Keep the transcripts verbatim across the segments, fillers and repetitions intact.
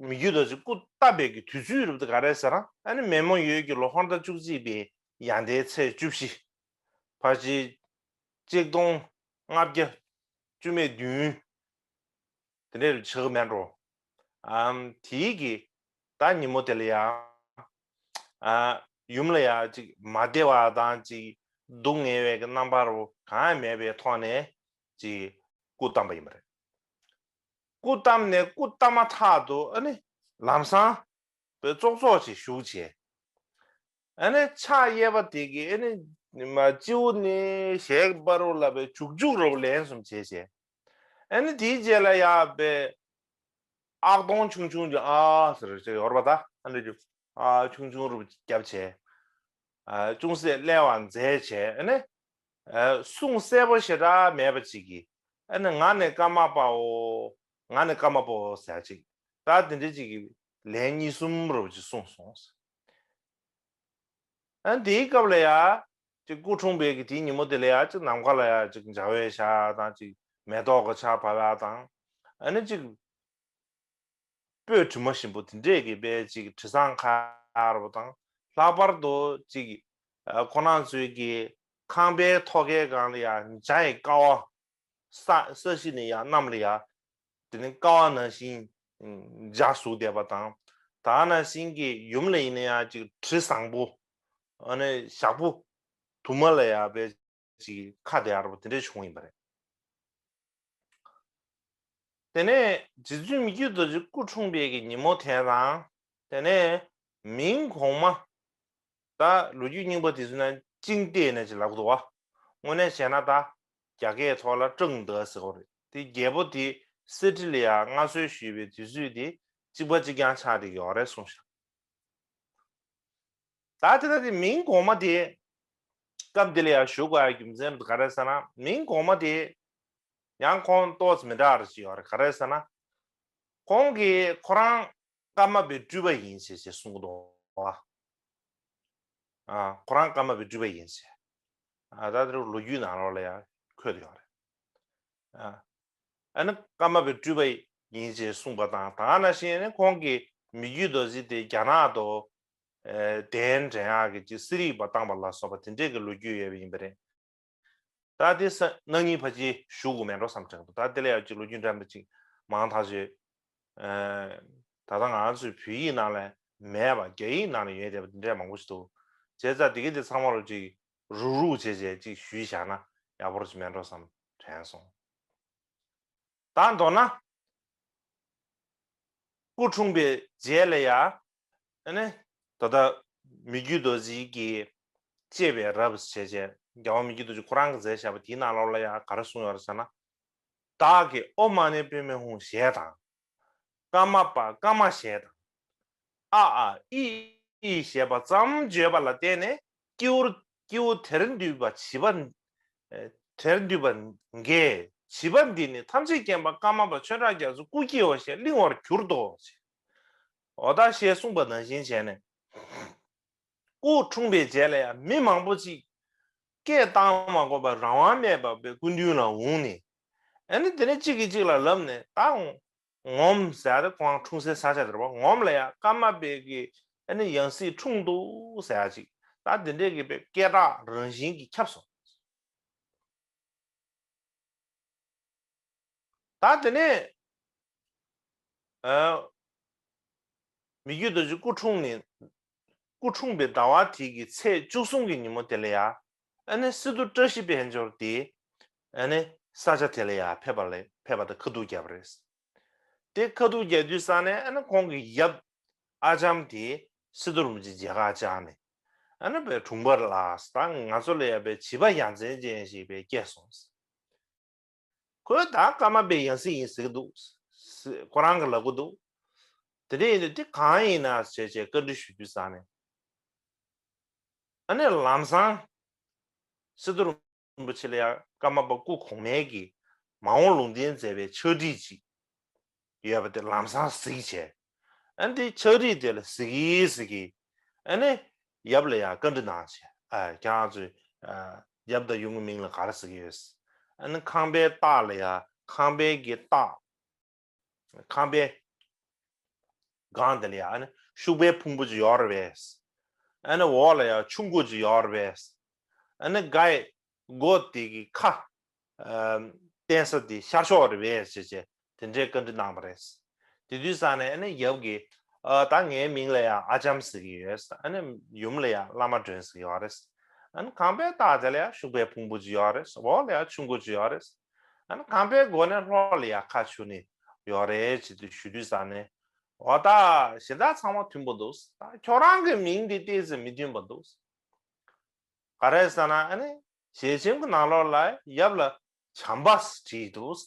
མི་བརྒྱུད་རྡོ་རྗེ་སྐུ་བལྟམས་པའི་གི་དུས་ཚོད་རུབ་ཏུ་ག་རེ་ཟེར་ན། ཨ་ནི་མེ་མོ་ཡོས་ཀྱི་ལོ་ཧོར་ཟླ་བཅུ་གཅིག་པའི་ཡར་ཟླའི་ཚེས་བཅུ་བཞི། ཕལ་ཆེར་གཅིག་སྟོང་ལྔ་བརྒྱ་བཅུ་མེད་བདུན། དེ་འདྲའི་ཆགས་མེད་འགྲོ། ཨམ་དེའི་གི་ད་ཉིན་མོ་དེ་ལ་ཡང་ཨ་ཡུམ་ལ་ཡང་ཅིག་མ་བདེ་བ་དང་ཅིག་སྡུག་བསྔལ་བའི་གི་རྣམ་པ་རུ་གང་ཡང་མེད་པའི་ཐོག་ནས་ཅིག་སྐུ་བལྟམས་པ་ཡིན་པ་རེད། སྐུ་བལྟམས་ནས་སྐུ་བལྟམས་མ་ཐག་ཏུ་ཨ་ནི་ལམ་སང་པའི་ཙོག་ཙོག་ཅིག་བཞུགས་བྱས། ཨ་ནི་ཕྱག་གཡས་པ་དེ་གིས་ཨ་ནི་མ་སྤྱི་བོ་ནས་ཞལ་བར་རོ་ལ་པའི་བྱུག་བྱུག་རོབ་ལན་གསུམ་བྱས་བྱས། ཨ་ནི་དེའི་རྗེས་ལ་ཡང་པའི་ཨག་གདོང་ཆུང་ཆུང་གི་ཨ་ཟེར་ཅིག་ཡོད་རེད་པ། ད་ཨ་འདྲ་ཅིག་ཨ་ཆུང་ཆུང་རུ་བརྒྱབ་བྱས། ཨ་ཅུང་ཟད་གླེང་བ་མཛད་བྱས། ཨ་ནི་ཨ་གསུང་གསལ་པོ་ཞེ་དྲག་མེད་པ་ཅིག་གིས། ཨ་ནི་ང་ནི་ཀརྨ་པའོ། ང་ནི་ཀརྨ་པའོ་ཟེར་ཅིག་ད་དེ་འདྲ་ཅིག་གིས་ལན་གཉིས་གསུམ་རུ་ཅིག་གསུངས་སོང་། ཨ་ནི་དེའི་སྐབས་ལ་ཡ་ཅིག་སྐུ་འཁྲུངས་པའི་གི་དེའི་ཉིན་མོ་དེ་ལ་ཡ་ཅིག་ནམ་མཁའ་ལ་ཡ་ཅིག་འཇའ་འོད་ཤར་དང་ཅིག་མེ་ཏོག་གི་ཆར་བབས་ཡ་དང་། ཨ་ནི་ཅིག་སྤོས་དྲི་མ་ཞིམ་པོ་དེ་འདྲས་ཀྱི་དཔེ་ཅིག་དྲི་བཟང་ཁ་ཡར་བ་དང་། ལྷག་པར་དུ་ཅིག་ཨ་ཁོ་རང་ཚོའི་གི་ཁང་པའི་ཐོག་ཁའི་སྒང་ལ་ཡ་འཇའ་ཡི་ཀ་བ། ས་ས་གཞི་ནས་ཡར་གནམ་ལ་ཡ། དེ་ནི་ཀ་བ་ནང་བཞིན་འཇའ་ཟུག་བསྡད་པ་དང་། ད་ནང་བཞིན་གྱི་ཡུམ་ལ་ཡིན་ན་ཡང་ཅིག་དྲི་བཟང་པོ། ཨ་ནི་ཞག་པོ་དུ་མ་ལ་ཡ་པའི་ཅིག་ཁ་བདེ་ཡར་བ་དེ་འདྲས་བྱུང་ཡིན་པ་རེད། དེ་ནས་རྗེ་བཙུན་མི་བསྐྱོད་རྡོ་རྗེ་སྐུ་འཁྲུངས་པའི་གི་ཉིན་མོ་དེ་དང་། དེ་ནས་མིང་གོང་མ། ད་ལོ་རྒྱུས་རྙིང་པ་དེ་ཚོ་ན་ཅིང་ཏེ་ནས་ཅིག་ལབ་འདུག་བ། དངོས་གནས་བྱས་ན་ད་རྒྱ་སྐད་ཐོག་ལ་ཀྲང་ཏེ་ཟེར་བ་རེད། དེ་རྒྱལ་པོ་དེ་གསེར་ཁྲི་ལ་ཡ་མངའ་གསོལ་ཞུས་པའི་དུས་ཚོད་དེ་གཅིག་པ་གཅིག་རྐྱང་ཆགས་བསྡད་ཀྱི་ཡོད་རེད་གསུངས་ཤག་ད་དེ་ལྟ་དེ་མིང་གོང་མ་དེ་སྐབས་དེ་ལ་ཡང་ཞུ་དགོས་ཡ་རྒྱུ་མཚན་ག་རེ་ཟེར་ན། མིང་གོང་མ་དེ་ཡང་ཁོང་ཏོག་ཙམ་མི་འདྲ་བ་ཞིག་ཡོད་རེད། ག་རེ་ཟེར་ན། ཁོང་གིས་ཁོ་རང་ཀརྨ་པའི་སྤྲུལ་པ་ཡིན་ཞེས་ཞེས་གསུང་གི་འདུག་བ། ཨ་ཁོ་རང་ཀརྨ་པའི་སྤྲུལ་པ་ཡིན་ཞེས། ཨ་ད་དེ་ལོ་རྒྱུས་ནང་ལོགས་ལ་ཡང་འཁོད་ཡོད་རེད། ཨ་ཨ་ནི་ཀརྨ་པའི་སྤྲུལ་པ་ཡིན་ཞེས་གསུངས་པ་དང་། ད་ག་ནང་བཞིན་ནི་ཁོང་གིས་མི་བསྐྱོད་རྡོ་རྗེ་དེ་རྒྱ་ནག་ཏུ་ཨེ་གདན་འདྲེན་ཡག་གི་ཅིག་གསེར་ཡིག་པ་བཏང་པ་ལ་སོགས་པ་དེ་འདྲས་ཀྱི་ལོ་རྒྱུས་ཡོད་པ་ཡིན་པ་རེད། ད་དེ་ས་གནང་ཉིན་ཕལ་ཆེར་ཞུ་དགོས་མེད་འགྲོ་བསམ་དྲན་འདུག་ད་དེ་ལ་ཡང་ཅིག་ལོ་རྒྱུས་འདྲ་མི་ཅིག་མང་ཐག་ཆོད། ཨེ་ད་ལྟ་ང་ཚོའི་བོད་ཡིག་ནང་ལ་མེད་པ་རྒྱ་ཡིག་ནང་ལ་ཡོད་བསྡད་པ་དེ་འདྲས་མང་པོ་ཞིག་འདུག་བྱས་ཙང་དེ་གི་དེ་ཚང་མ་ལ་ཅིག་རུག་རུག་བྱས་བྱས་ཅིག་ཞུས་བཞག་ན་ཡག་པོ་ཅིག་མེད་འགྲོ་བསམ་དྲན་སོང་། ད་མདོར་ན། སྐུ་འཁྲུངས་པའི་རྗེས་ལ་ཡ། ཨ་ནི། ད་ལྟ་མི་བསྐྱོད་རྡོ་རྗེ་གིས་གཅེས་པའི་རབས་བྱས་བྱས་རྒྱལ་བ་མི་བསྐྱོད་རྡོ་རྗེ་ཁོ་རང་གིས་མཛད་བཞག་པ་དེའི་ནང་ལོགས་ལ་ཡ་ག་རེ་གསུངས་ཡོད་རེད་ཟེར་ན། བདག་གིས་ཨོཾ་མ་ཎི་པདྨེ་ཧཱུྃ་ཞེས་དང་། ཀརྨ་པ་ཀརྨ་ཞེས་དང་། ཨ་ཨ་ཨི་ཨི་ཞེས་པ་ཙམ་བརྗོད་པ་ལ་བརྟེན་ནས་སྐྱེ་བོ་སྐྱེ་བོ་དེར་འདུས་པ་བྱིས་པ། ཨེ་དེར་འདུས་པ་འགས་བྱིས་པ་འདི་ནི་ཐམས་ཅད་མཁྱེན་པ་ཀརྨ་པ་ཆོས་གྲགས་རྒྱ་མཚོའི་སྐུ་སྐྱེའོ་ཞེས་གླེང་བར་གྱུར་ཏོ། འོ་ད་ཞེས་གསུངས་པ་ནང་བཞིན་བྱས་ནས། སྐུ་འཁྲུངས་པའི་རྗེས་ལ་ཡང་མི་མང་པོ་ཅིག་སྐད་བཏང་མ་དགོས་པར་རང་དབང་མེད་པར་པའི་སྐུ་མདུན་ལ་འོངས་ནས། ཨ་ནི་དེ་ནས་གཅིག་གིས་གཅིག་ལ་ལབ་ནས་ད་འོང་། ངོམ་ཟེར་ཡ་དེ་ཁོང་འཁྲུངས་སའི་ས་ཆ་དེ་རེད་པ། ངོམ་ལ་ཡ་ཀརྨ་པའི་གི་ཨ་ནི་ཡང་སྲིད་འཁྲུངས་འདུག་ཟེར་ཡ་ཅིག་ད་དེ་འདྲས་ཀྱི་པའི་སྐད་གྲགས་རང་བཞིན་གྱིས་ཁྱབ་སོང་། ད་དེ་ནས་ཨ་མི་བསྐྱོད་རྡོ་རྗེ་སྐུ་འཁྲུངས་ནས་སྐུ་འཁྲུངས་པའི་ཟླ་བ་དེ་གི་ཚེས་བཅུ་གསུམ་གྱི་ཉིན་མོ་དེ་ལ་ཡ། ཨ་ནི་སི་ཏུ་བཀྲ་ཤིས་དཔལ་འབྱོར་དེ་ཨ་ནི་ས་ཆ་དེ་ལ་ཡ་ཕེབས་པ་ལ་ཕེབས་པ་དང་ཁ་ཐུག་བརྒྱབ་པ་རེད། དེ་ཁ་ཐུག་རྒྱག་དུས་ཙ་ནས་ཨ་ནི་ཁོང་གི་ཡབ་ཨ་ལྕམ་དེ་སི་ཏུ་རིན་པོ་ཆེ་མཇལ་ཁ་བཅར་ནས། ཨ་ནི་པའི་དྲུང་པ་ལགས། ད་ང་ཚོ་ལ་ཡ་པའི་བྱིས་པ་ཡ་མཚན་ཅན་ཞིག་པའི་སྐྱེས་སོང་། ཁོས་ད་ཀརྨ་པའི་ཡང་སྲིད་ཡིན་ཟེར་གྱི་འདུག་ཁོ་རང་གིས་ལབ་ཀྱི་འདུག་དེ་འདྲ་ཡིན་དུས་དེ་གང་ཡིན་ན་ཞེས་བྱས་བཀའ་འདྲི་ཞུ་དུས་ཙ་ནས། ཨ་ནི་ལམ་སང་སི་ཏུ་རིན་པོ་ཆེ་ལ་ཡང་ཀརྨ་པ་སྐུ་གོང་མའི་གི་མ་འོངས་ལུང་བསྟན་མཛད་པའི་ཕྱག་བྲིས་ཅིག་ཡོད་པ་དེ་ལམ་སང་གཟིགས་བྱས། ཨ་ནི་དེ་ཕྱག་བྲིས་དེ་ལ་གཟིགས་གིན་གཟིགས་གིན། ཨ་ནི་ཡབ་ལ་ཡང་བཀའ་འདྲི་གནང་བྱས། ཨ་ཁྱེད་རང་ཚོས་ཨ་ཡབ་དང་ཡུམ་གྱི་མིང་ལ་ག་རེ་ཟེར་གྱི་ཡོད། ཨ་ནི་ཁང་པའི་རྟགས་ལ་ཡང་ཁང་པའི་གི་རྟགས། ཁང་པའི་ སྒང་དེ་ལ་ཡང་ཨ་ནི་ཤུག་པའི་ཕུང་པོ་ཅིག་ཡོད་རེད་པས། ཨ་ནི་འོག་ལ་ཡང་ཆུ་མགོ་ཅིག་ཡོད་རེད་པས། ཨ་ནི་སྒ་ཡི་མགོ་དེ་གི་ཁ་ཨ་བསྟན་ས་དེ་ཤར་ཕྱོགས་རེད་པས་ཟེར་བྱས་དེ་འདྲའི་བཀའ་འདྲི་གནང་བ་རེད། དེ་དུས་ཙང་ནས་ཨ་ནི་ཡབ་ཀྱིས་ཨ་ད་ངའི་མིང་ལ་ཡང་ཨ་ལྕམ་ཟེར་གྱི་ཡོད། ཨ་ནི་ཡུམ་ལ་ཡང་བླ་མ་སྒྲོན་ཟེར་གྱི་ཡོད་རེད། ཨ་ནི་ཁང་པའི་ལྟག་དེ་ལ་ཡང་ཤུག་པའི་ཕུང་པོ་ཅིག་ཡོད་རེད། འོག་ལ་ཡང་ཆུ་མགོ་ཅིག་ཡོད་རེད། ཨ་ནི་ཁང་པའི་སྒོ་ནས་ལྷོ་ལ་ཡང་ཁ་ཆུ་ནི་ཡོད་རེད་ཅེས་དུ་ཞུ་དུས་ཙང་ནས། འོ་ད་གཞན་དག་ཚང་མ་མཐུན་པོ་འདུག་ད་ཁྱོད་རང་གི་མིང་འདི་ཏོག་ཙམ་མི་མཐུན་པ་འདུག་ག་རེ་ཟེར་ན་ཨ་ནི་ཞལ་ཆེམས་ཀྱི་ནང་ལོགས་ལ་ཡབ་ལ་བྱམས་པ་བྲིས་འདུག་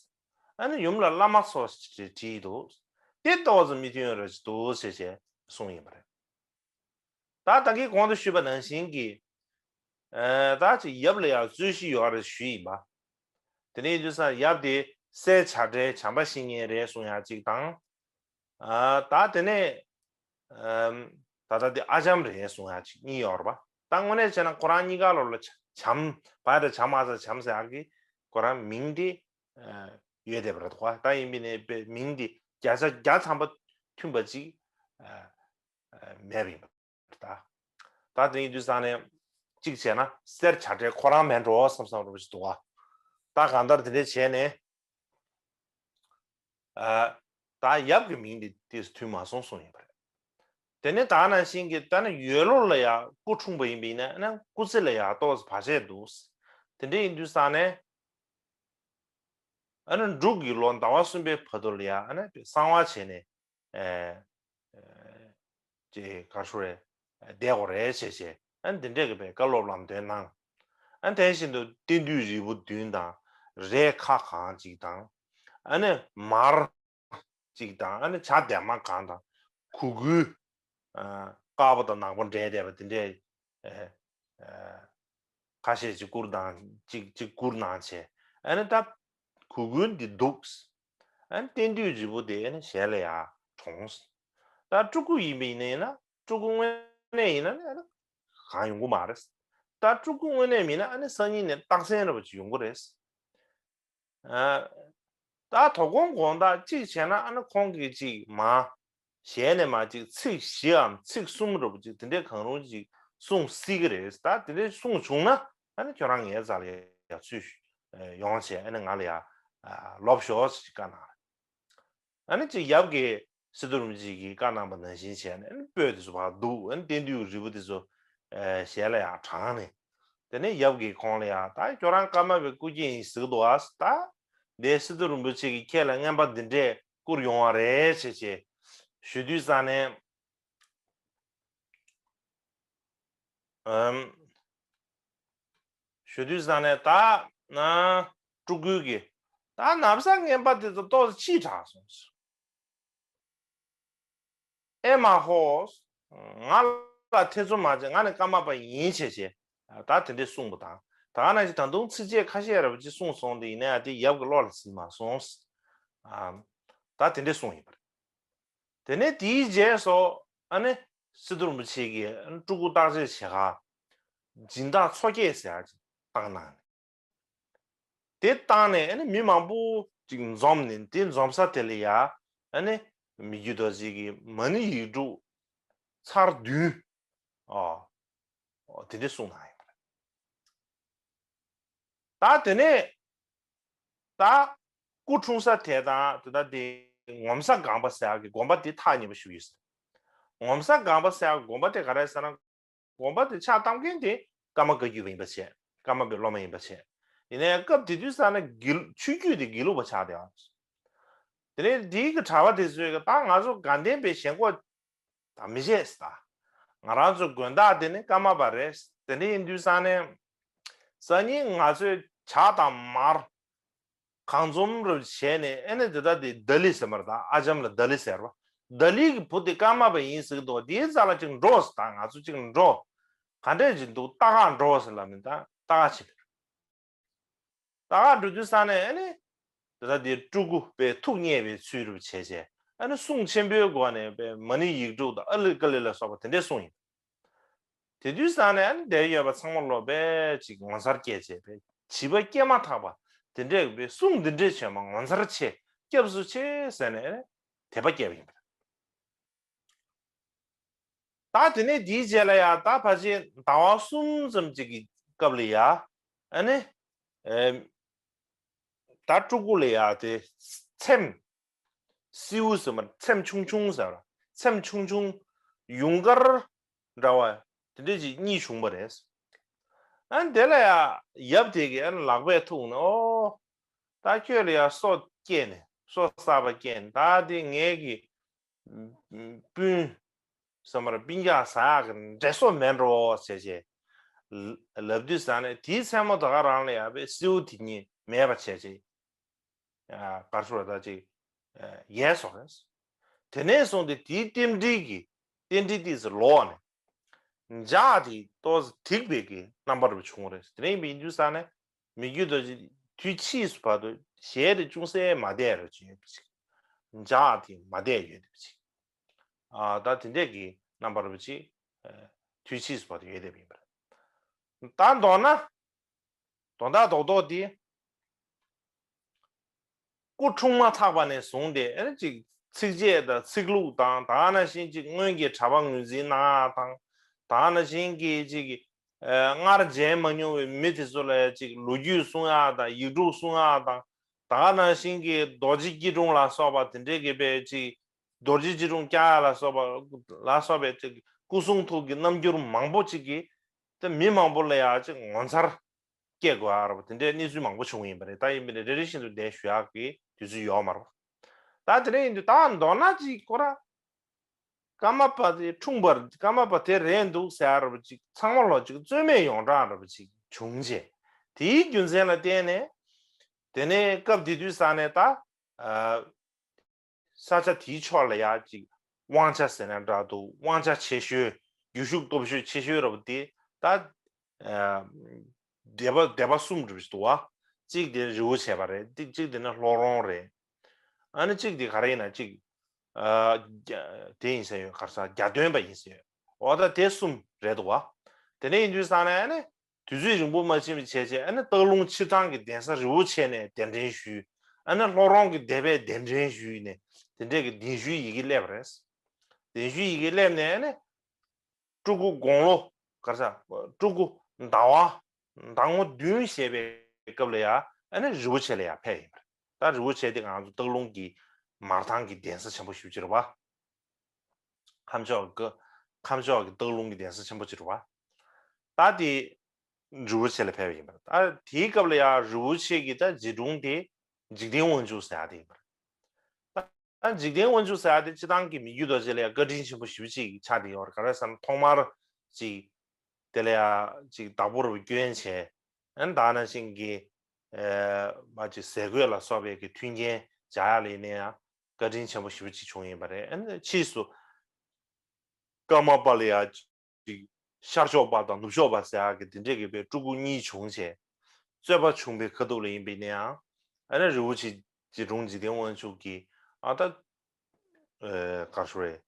ཨ་ནི་ཡུམ་ལ་བླ་མ་ཚོ་བྲིས་འདུག་དེ་ཏོག་ཙམ་མི་མཐུན་རེ་འདུག་ཟེར་བྱས་གསུངས་ཡིན་པ་རེད། ད་ད་གིན་གོང་དུ་ཞུས་པ་ནང་བཞིན་གྱི། ཨ་ད་ཅིག་ཡབ་ལ་ཡང་རྩོད་གཞི་ཡོད་རེད་ཞུས་ཡིན་པ། དེ་ནས་ཡིན་དུས་ཙང་ཡབ་དེ་སྲས་བྱ་བྲལ་བྱམས་པ་བཤེས་གཉེན་རེད་གསུང་ཡག་གཅིག་དང་། ཨ་ད་དེ་ནས་ཨམ་ད་ལྟ་དེ་ཨ་ལྕམ་རེད་གསུང་ཡག་གཅིག་གཉིས་ཡོད་རེད་པ། ད་དངོས་གནས་བྱས་ན་ཁོ་རང་གཉིས་ཀ་ལོ་ལ་བྱམས་བྱམས་བྱམས་ཨ་ས་བྱམས་ཟེར་ཡག་གི་ཁོ་རང་མིང་དེ་ཨ་ཡོད་བསྡད་པ་རེད་འདུག་ག་ད་ཡིན་པའི་ནས་པའི་མིང་དེ་བརྒྱ་ཆ་བརྒྱ་ཐམ་པ་མཐུན་པ་ཅིག་ཨ་ཨ་མེད་པ་ཡིན་པ། ད། ད་དེ་ཡིན་དུས་ཙང་ནས་གཅིག་བྱས་ན་སྲས་བྱ་བྲལ་ཁོ་རང་མེད་འགྲོ་བསམ་བསམ་འདྲ་པོ་ཞིག་འདུག་ག་ད་གང་ལྟར་དེ་འདྲ་བྱས་ནས་ཨ་ད་ཡབ་ཀྱི་མིང་འདི་ཏོག་ཙམ་མཐུན་མ་སོང་གསུངས་ཡོད་པ་རེད། དེ་ནས་ད་ནང་བཞིན་གྱི་ད་ནི་ཡོས་ལོ་ལ་ཡང་སྐུ་འཁྲུངས་པ་ཡིན་པ་ཡིན་ན་ཨ་ནི་སྐུ་ཚེ་ལ་ཡང་ཏོག་ཙམ་བར་ཆད་འདུག་དེ་འདྲ་ཡིན་དུས་ཙང་ནས་ཨ་ནི་འབྲུག་གི་ལོ་ཟླ་བ་གསུམ་པའི་བར་དུ་ལ་ཡང་ཨ་ནི་གསང་བ་བྱས་ནས། ཨེ། ཨེ། ཅེས་ག་ཧྲུ་རེ་བསྡད་དགོས་རེད་ཅེས་བྱས་ཨ་ནི་འདི་འདྲས་ཀྱི་བའི་བཀའ་སློབ་ལམ་སྟོན་གནང་། ཨ་ནི་དེ་བཞིན་དུ་རྟེན་འདུས་རིལ་བུ་བདུན་དང་རས་ཁ་གང་གཅིག་དང་། ཨ་ནི་མར་གཅིག་དང་ཨ་ནི་བྱ་འདན་མ་གང་དང་གུ་གུལ། ཨ་དཀར་པོ་དང་ནག་པོ་འདྲེས་བསྡད་པ་འདི་འདྲས། ཨེ། ཨེ། ཁ་ཤས་ཅིག་བསྐུར་དང་ཅིག་ཅིག་བསྐུར་གནང་བྱས་ཨ་ནི་ད་གུ་གུལ་འདི་འདུག་ཨ་ནི་རྟེན་འདུས་རིལ་བུ་དེ་ཨ་ནི་ཞལ་ལ་ཡར་གྲོངས། ད་སྤྲུལ་སྐུ་ཡིན་པ་ཡིན་ན་ཡིན་ན་སྤྲུལ་སྐུ་དངོས་གནས་ཡིན་ན་ནི་ཨ་ནི་གང་ཡོང་གི་མ་རེད། ད་སྤྲུལ་སྐུ་དངོས་གནས་མིན་ན་ཨ་ནི་སང་ཉིན་ནས་རྟགས་མཚན་འདྲ་པོ་ཅིག་ཡོང་གི་རེད། ཨ། ད་དོ་དགོང་དགོང་དག་གཅིག་བྱས་ན་ཨ་ནི་ཁོང་གིས་གཅིག་མ། ཞལ་ནས་མ་གཅིག་ཚིག་བཞིའམ་ཚིག་གསུམ་འདྲ་པོ་གཅིག་དེ་འདྲའི་གང་རུང་གཅིག་གསུང་སྲིད་ཀྱི་རེད། ད་དེ་འདྲའི་གསུང་བྱུང་ན་ཨ་ནི་ཁྱོད་རང་ངའི་རྩ་ལ་ཡར་ཚུར་ཡོང་བྱས་ཨ་ནི་ང་ལ་ཡར་ལོག་ཤོག་ཅེས་བཀའ་གནང་། ཨ་ནི་ཅིག་ཡབ་ཀྱིས་སི་ཏུ་རིན་པོ་ཆེ་གིས་བཀའ་གནང་པ་ནང་བཞིན་བྱས་ནས་ཨ་ནི་སྤོས་དེ་ཚོ་ཕར་བླུགས། ཨ་ནི་རྟེན་འདུས་རིལ་བུ་དེ་ཚོ་ཞལ་ལ་ཡར་དྲངས་ནས། དེ་ནས་ཡབ་ཀྱིས་ཁོང་ལ་ཡར་ད་ཁྱོད་རང་ཀརྨ་པའི་སྐུ་སྐྱེ་ཡིན་ཟེར་གི་འདུག་ཨ། ད་དེ་སི་ཏུ་རིན་པོ་ཆེ་གིས་ཁྱེད་ལ་རྔན་པ་འདི་འདྲས་བསྐུར་ཡོང་བ་རེད་ཅེས་ཅེས་ཞུ་དུས་ཙང་ནས། ཨམ། ཞུ་དུས་ཙང་ནས་ད་ན་སྤྲུལ་སྐུ་གིས་ད་ན་བཟའ་རྔན་པ་དེ་ཚོ་ཏོག་ཙམ་ཕྱིས་དྲགས་སོང་། ཨེ་མ་ཧོ། ང་ལ་ཐེ་ཚོམ་མ་བྱེད། ང་ནི་ཀརྨ་པ་ཡིན་ཞེས་བྱས་ད་དེ་འདྲས་གསུངས་པ་དང་། ད་ག་ནང་བཞིན་ད་དུང་ཚིགས་བཅད་ཁ་ཤས་རེ་བ་ཅིག་གསུངས་སོང་དེ་ཡིན་ན་ཡང་དེ་ཡབ་ཀྱི་བློ་ལ་ཟིན་མ་སོང་། ཨ། ད་དེ་འདྲས་གསུངས་ཡིན་པ་རེད། དེ་ནས་དེའི་རྗེས་སུ་ཨ་ནི་སི་ཏུ་རིན་པོ་ཆེ་གིས་ཨ་ནི་སྤྲུལ་སྐུ་བརྟག་དཔྱད་བྱེད་ག་སྦྱིན་བདག་མཚོ་སྐྱེས་ཟེར་ཡག་ཅིག་བཏང་གནང་ནས། དེ་བཏང་ནས་ཨ་ནི་མི་མང་པོ་ཅིག་འཛོམས་ནས་དེ་འཛོམས་ས་དེ་ལ་ཡ་ཨ་ནི་མི་བསྐྱོད་རྡོ་རྗེ་གི་མ་ཎི་ཡིག་དྲུག་ཚར་བདུན། ཨོ། ཨོ་དེ་འདྲ་གསུངས་གནང་ཡོད་པ་རེད། ད་དེ་ནས་ད་སྐུ་འཁྲུངས་ས་དེ་དང་དེ་ད་དེ་ངོ་མཚར་སྒང་པ་ཟེར་ཡག་གི་དགོན་པ་དེ་ཐག་ཉེ་པོ་ཞིག་ཡོད་ཟེར། ངོ་མཚར་སྒང་པ་ཟེར་ཡག་གི་དགོན་པ་དེ་ག་རེ་ཟེར་ན། དགོན་པ་དེ་ཕྱག་བཏབ་མཁན་དེ་ཀརྨ་བཀའ་བརྒྱུད་པ་ཡིན་པ་བྱས། ཀརྨ་པའི་སློབ་མ་ཡིན་པ་བྱས། ཡིན་ནའི་སྐབས་དེ་དུས་ཙ་ན་དགེ་ཆོས་བརྒྱུད་དེ་དགེ་ལུགས་པ་ཆགས་བསྡད་ཡོད། དེ་ནས་དེའི་གི་གྲྭ་པ་དེ་ཚོས་གི་ད་ང་ཚོ་དགའ་ལྡན་པའི་ཞེན་ཁོག་ད་མི་བྱེད་ཟེར། ད་ང་རང་ཚོ་དགོན་བདག་དེ་ནི་ཀརྨ་པ་རེད། དེ་འདྲ་ཡིན་དུས་ཙ་ནས་སང་ཉིན་ང་ཚོས་ཇ་དང་མར་གང་འཛོམས་རུ་བྱས་ནས་ཨེ་ནས་དེ་ད་དེ་ལྡ་ལི་ཟེར་མ་རེད། ད་ཨ་ལྕམ་ལ་ལྡ་ལི་ཟེར་བ། ལྡ་ལི་གི་བུ་དེ་ཀརྨ་པ་ཡིན་ཟེར་གི་འདུག་དེའི་རྩ་ལ་ཅིག་འགྲོ་ཟེར། ད་ང་ཚོ་ཅིག་འགྲོ། ག་འདྲས་ཅིག་འདུག་ལྟ་ག་འགྲོ་ཟེར་ལབ་ནས་ད་ལྟ་ག་ཕྱིན་པ་རེད། ད་ག་འགྲོ་དུས་ཙ་ནས་ཨ་ནི་དེ་ད་དེ་སྤྲུལ་སྐུ་པའི་ཐུགས་མཉེས་པའི་ཚུལ་རུ་བྱས་བྱས་ཨ་ནི་གསུང་ཆེན་པོའི་སྒོ་ནས་པའི་མ་ཎི་ཡིག་དྲུག་དང་ཨ་ལི་ཀ་ལི་ལ་སོགས་པ་དེ་འདྲས་གསུངས་ཡིན། དེ་དུས་ཙ་ནས་ཨ་ནི་དེར་ཡོད་པ་ཚང་མ་ལོ་པས་ཅིག་ངོ་མཚར་སྐྱེས་བྱས་པའི་བྱིས་པ་སྐྱེས་མ་ཐག་པ་དེ་འདྲས་པའི་གསུང་འདི་འདྲས་བྱས་མ་ངོ་མཚར་ཆེ་སྐྱབས་སུ་མཆི་ཟེར་ནས་ཨ་ནི་དད་པ་སྐྱེས་པ་ཡིན་པ་རེད། ད་དེ་ནས་དེའི་རྗེས་ལ་ཡ་ད་ཕལ་ཆེར་ཟླ་བ་གསུམ་ཙམ་ཅིག་གི་སྐབས་ལ་ཡ་ཨ་ནི་ཨེ་ད་སྤྲུལ་སྐུ་ལ་ཡ་དེ་ཚེམས་སེའུ་ཟེར་མ་ཚེམས་ཆུང་ཆུང་ཟེར་བ་ཚེམས་ཆུང་ཆུང་ཡུངས་དཀར་འདྲ་བ་དེ་འདྲ་ཅིག་གཉིས་བྱུང་བ་རེད། ཨ་ནི་དེ་ལ་ཡ་ཡབ་དེ་གིས་ཨ་ནི་ལག་པས་ཐུག་ནས་ཨོ་ད་ཁྱོད་ལ་ཡ་སོ་སྐྱེས་ནས་སོ་གསར་པ་སྐྱེས་ནས་ད་དེ་ངའི་གི་སྤུན་ཟེར་མར་སྤུན་ཀྱག་ཟ་ཡག་གི་འདྲེ་སོ་མེད་འགྲོ་ཟེར་བྱས་ལབ་དུས་ཙང་ནས་དེའི་མཚན་མོ་ད་ག་རང་ལ་ཡ་བའི་སེའུ་དེ་གཉིས་མེད་པ་བྱས་བྱས་གར་སོ་ད་ཅིག་ཡལ་སོང་རེད། དེ་ནས་བཟུང་སྟེ་དེའི་རྟེན་འབྲེལ་གྱི་རྟེན་འབྲེལ་ཏིས་ལོག་ནས་འཇག་དེ་ཏོག་ཙམ་ཐིག་པའི་གི་རྣམ་པ་རུ་བྱུང་བ་རེད། དེ་ནས་ཡིན་དུས་ཙང་ནས་མི་རྒྱུད་དུ་དུས་ཕྱིས་སུ་བར་དུ་ཞལ་དེ་ཅུང་ཟད་མ་བསྡད་རུ་ཅིག་ཡོད་པ་ཅིག་འཇག་དེ་མ་བསྡད་ཡོད་པ་ཅིག་ཨ་ད་དེ་འདྲས་ཀྱི་རྣམ་པ་རུ་ཅིག་དུས་ཕྱིས་སུ་བར་དུ་ཡོད་བསྡད་པ་ཡིན་པ་རེད། ད་མདོར་ན་དོན་དག་རྡོག་རྡོག་དེ་སྐུ་འཁྲུངས་མ་ཐག་པ་ནས་བཟུང་སྟེ་ཨ་ནི་ཅིག་ཚིགས་བཅད་དང་ཚིག་ལྷུག་དང་ད་ག་ནང་བཞིན་ཅིག་སྔོན་གྱི་གྲྭ་པ་ངོས་འཛིན་གནང་ཡག་དང་ད་ག་ནང་བཞིན་གྱི་ཅིག་ཨ་སྔར་མཇལ་མ་མྱོང་བའི་མི་དེ་ཚོ་ལ་ཅིག་ལོ་རྒྱུས་གསུང་ཡག་དང་ཡིག་དྲུག་གསུང་ཡག་དང་ད་ག་ནང་བཞིན་གྱི་རྡོ་རྗེ་སྐྱིལ་ཀྲུང་ལ་སོགས་པ་དེ་འདྲའི་གི་དཔེ་ཅིག་རྡོ་རྗེ་སྐྱིལ་ཀྲུང་བསྐྱར་ཡག་ལ་སོགས་པ་ལ་སོགས་པའི་ཅིག་སྐུ་གསུང་ཐུགས་ཀྱི་རྣམ་འགྱུར་མང་པོ་ཅིག་གིས་དེ་མི་མང་པོ་ལ་ཡ་ཅིག་ངོ་མཚར་སྐྱེ་དགོས་ཨ་ར་བ་དེ་འདྲའི་གནས་ཚུལ་མང་པོ་བྱུང་ཡིན་པ་རེད། ད་ཡིན་པ་ནི་རེ་རེ་བཞིན་དུ་འདས་ཞུ་ཡག་གི་དུས་ཚོད་ཡོད་མ་རེད་པ། ད་དེ་འདྲ་ཡིན་དུས་ད་མདོར་ན་ཅིག་ཁོ་ར་ཀརྨ་པ་དེ་འཁྲུངས་པར་ཀརྨ་པ་དེ་རེད་འདུག་ཟེར་ཨ་ར་བ་ཅིག་ཚང་མ་ལོ་ཅིག་རྩོད་མེད་ཡོངས་གྲགས་འདྲ་བ་ཅིག་བྱུང་རྗེས་དེའི་རྒྱུ་མཚན་ལ་བརྟེན་ནས་དེ་ནས་སྐབས་དེ་དུས་ས་ནས་ད་ཨ། ས་ཆ་དེའི་ཕྱོགས་ལ་ཡ་ཅིག་དབང་ཆ་ཟེར་ན་འདྲ་འདུག་དབང་ཆ་ཆེ་ཤོས་རྒྱུ་ཤུགས་སྟོབས་ཤུགས་ཆེ་ཤོས་ར་བ་དེ་ད་ཨ་སྡེ་པ་སྡེ་པ་གསུམ་རེ་བཞི་འདུག་བ། གཅིག་དེ་རི་བོ་བྱས་པ་རེད། གཅིག་གཅིག་དེ་ནི་ལྷོ་རོང་རེད། ཨ་ནི་གཅིག་དེ་ག་རེ་ཡིན་ན་གཅིག་ཨ་རྒྱ་དེ་ཡིན་ཟེར་ཡོད། ག་རེ་ཟ་རྒྱ་སྟོན་པ་ཡིན་ཟེར་ཡོད། འོ་ད་དེ་གསུམ་རེད་འདུག་བ། དེ་ནས་ཡིན་དུས་ཙང་ནས་ཨ་ནི། དུས་ཚོད་རིང་པོ་མ་ཕྱིན་པའི་བྱས་བྱས་ཨ་ནི་སྟག་ལུང་ཆིབས་ཐང་གི་གདན་ས་རི་བོ་ཆེ་ནས་གདན་འདྲེན་ཞུས། ཨ་ནི་ལྷོ་རོང་གི་སྡེ་པས་གདན་འདྲེན་ཞུས་ནས་དེ་འདྲས་ཀྱི་གདན་ཞུའི་ཡི་གེ་སླེབས་པ་རེད། གདན་ཞུའི་ཡི་གེ་སླེབས་ནས་ཨ་ནི་སྤྲུལ་སྐུ་དགུང་ལོ་ག་རེ་ཟ་སྤྲུལ་སྐུ་ཟླ་བ་ཟླ་ངོ་བདུན་བཞེས་པའི་སྐབས་ལ་ཡ་ཨ་ནི་རི་བོ་ཆེ་ལ་ཡ་ཕེབས་ཡིན་པ་རེད། ད་རི་བོ་ཆེ་དེ་ང་ཚོ་སྟག་ལུང་གི་མར་ཐང་གི་གདན་ས་ཆེན་པོ་ཞེ་པོ་ཅིག་རེད་བ། ཁམས་ཕྱོགས་ཀྱི་ཁམས་ཕྱོགས་ཀྱི་སྟག་ལུང་གི་གདན་ས་ཆེན་པོ་ཅིག་རེད་བ། ད་དེ་རི་བོ་ཆེ་ལ་ཕེབས་པ་ཡིན་པ་རེད། ད་དེའི་སྐབས་ལ་ཡང་རི་བོ་ཆེ་གི་ད་རྗེ་དྲུང་དེ་འཇིག་རྟེན་དབང་ཕྱུག་ཟེར་ཡག་དེ་ཡིན་པ་རེད། ད་འཇིག་རྟེན་དབང་ཕྱུག་ཟེར་ཡག་དེ་སྤྱི་བཏང་གི་མི་རྒྱུད་རྡོ་རྗེ་ལ་ཡང་བཀའ་དྲིན་ཆེན་པོ་ཞེ་པོ་ཅིག་ཆགས་བསྡད་ཡོད་རེད། ག་རེ་ཟེར་ན་ཐོག་མར་ཅིག་དེ་ལ་ཡང་ཅིག་བདག་པོ་རུ་སྐྱོན་བྱས། ཨ་ནི་ད་ནང་བཞིན་གྱི་ཨ་མ་ཅིག་ཟས་གོས་ལ་སོགས་པའི་གི་མཐུན་རྐྱེན་སྦྱར་ཡག་ལ་ཡིན་ན་ཡང་བཀའ་དྲིན་ཆེན་པོ་ཞེ་པོ་ཅིག་བྱུང་ཡིན་པ་རེད། ཨ་ནི་ཕྱིས་སུ་ཀརྨ་པ་ལ་ཡ་ཅིག་ཤར་ཕྱོགས་པ་དང་ནུབ་ཕྱོགས་པ་ཟེར་ཡག་གི་དེ་འདྲས་ཀྱི་དཔེ་སྤྲུལ་སྐུ་གཉིས་བྱུང་བྱས་རྩོད་པ་བྱུང་བའི་ཁ་ཐུག་ལ་ཡིན་པ་ཡིན་ན་ཡང་ཨ་ནི་རི་བོ་ཆེ་རྗེ་དྲུང་འཇིག་རྟེན་དབང་ཕྱུག་གིས་ཨ་ད་ཨ་ག་རེ་ཞུ་རེད།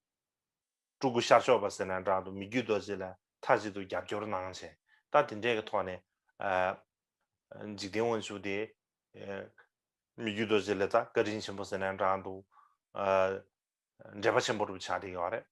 སྤྲུལ་སྐུ་ཤར་ཕྱོགས་པ་ཟེར་ན་འདྲ་འདུག་མི་རྒྱུད་རྡོ་རྗེ་ལ་མཐའ་གཅིག་ཏུ་རྒྱབ་སྐྱོར་གནང་བྱས་ད་དེ་འདྲས་ཀྱི་ཐོག་ནས་ཨ་འཇིག་རྟེན་དབང་ཕྱུག་དེ་ཨ་མི་རྒྱུད་རྡོ་རྗེ་ལ་ད་བཀའ་དྲིན་ཆེན་པོ་ཟེར་ན་འདྲ་འདུག་ཨ་འབྲེལ་བ་ཆེན་པོ་རུ་ཆགས་བསྡད་ཡོད་རེད།